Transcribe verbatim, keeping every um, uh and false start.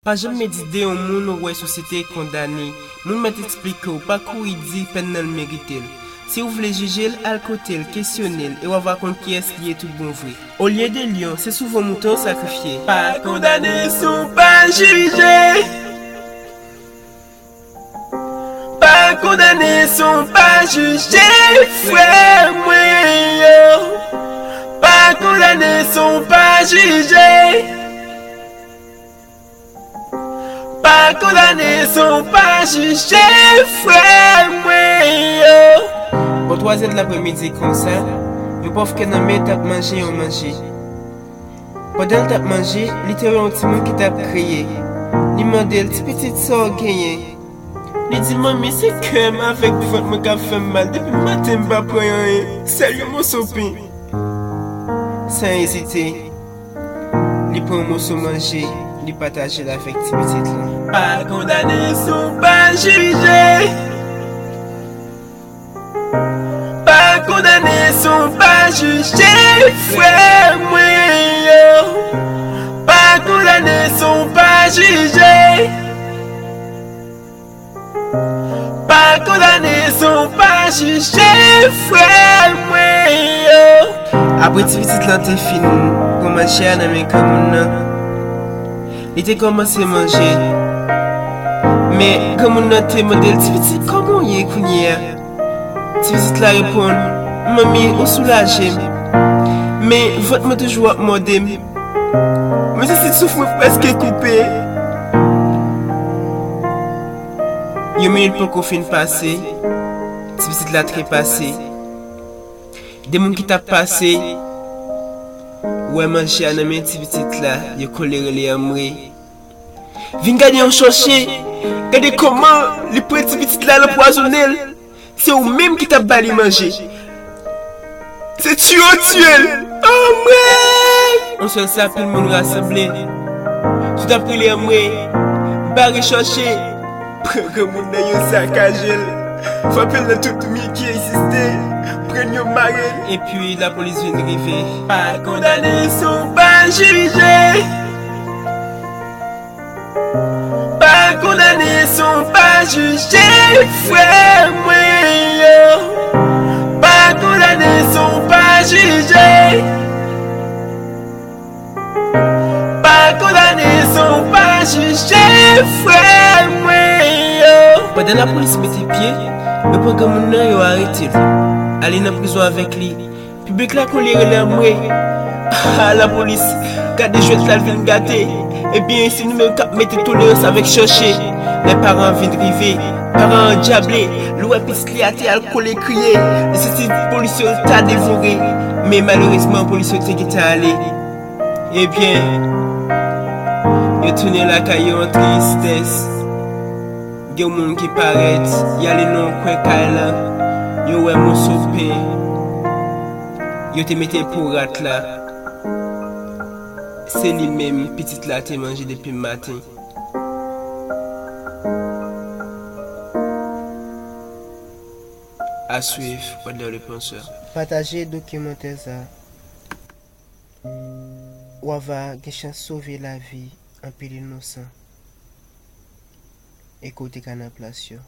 Pa janm medit de yon moun ou wè sosyete kondane. Moun mèt eksplike w pa kouri di pèn nan l merite l. Si w vle jije l, al kote l, kesyone l, e w a va konn kiyès li ye tout bon vre. Olye de lyon, se souvan mouton w sakrifye. Pa kondane san w pa jije. Pa kondane san w pa jije, frè mwen yo. Pa kondane san w pa jije. Pa kondane san w pa jije, frè mwen yo. Bò twa zè de lapremidi konsa, yon pòv kè nan men t ap manje yon manje. Pandan l t ap manje, li te wè yon timoun ki t ap kriye. Li mande l, "Ti pitit, sa w genyen?" Li di, "Manmi, se kè m avèk vant mwen k ap fè m mal. Depi maten, m pa pran anyen, sèl yon moso pen." San ezite, li pran yon moso manje, li pataje l avèk ti pitit lan. Pa kondane san w pa jije. Pa kondane san w pa jije, frè mwen yo. Pa kondane san w pa jije. Pa kondane san w pa jije, frè mwen yo. Apre ti pitit lan te fin pran manje a nan men granmoun nan, li te kòmanse manje. Men granmoun nan te mande l, "Ti pitit, kòman w ye kounye a?" Ti pitit la reponn, "Manmi, ou soulaje m. Men vant mwen toujou ap mòde m. Mwen santi souf mwen prèske koupe." Yon minit poko fin pase, ti pitit la trepase. De moun ki t ap pase, wè manje a nan men ti pitit la, yo kole rele anmwe. Vin gade yon chòche, gade kòman li pran ti pitit la, l anpwazonnen l. Se ou menm ki t ap ba li manje. Se tiye w tiye l. Anmwe! Yon sèl sa, pil moun rasanble. Tout ap rele anmwe. Bare chòche. Pran granmoun nan, yo sakaje l. Frape l nan tout mi ki egziste. Pran l, yo mare l. Epi lapolis vin rive. Pa kondane san w pa jije. Pa kondane san w pa jije, frè mwen yo. Pa kondane san w pa jije. Pa kondane san w pa jije, frè mwen yo. Pandan lapolis mete pye, yo pran granmoun nan, yo arete l, ale nan prizon avèk li. Piblik la kole rele anmwe. Ah, lapolis, gade jwèt la vin gate. Ebyen, se nou menm k ap mete tolerans avèk chòche. Lè paran an vin rive, paran an djable, li wè pitit li atè, al kole kriye. Li santi polis yo ta devore. Men malerezman, polis yo te gentan ale. Ebyen, yo tounen lakay yo an tristès. Gen moun ki parèt, y ale nan yon kwen kay la, yo wè moso pen yo te mete pou rat la. Se li menm pitit la te manje depi maten. À suivre, Wendler le Penseur. Pataje dokimantè sa. W a va gen chans sove lavi anpil inosan e ke w te ka nan plas yo.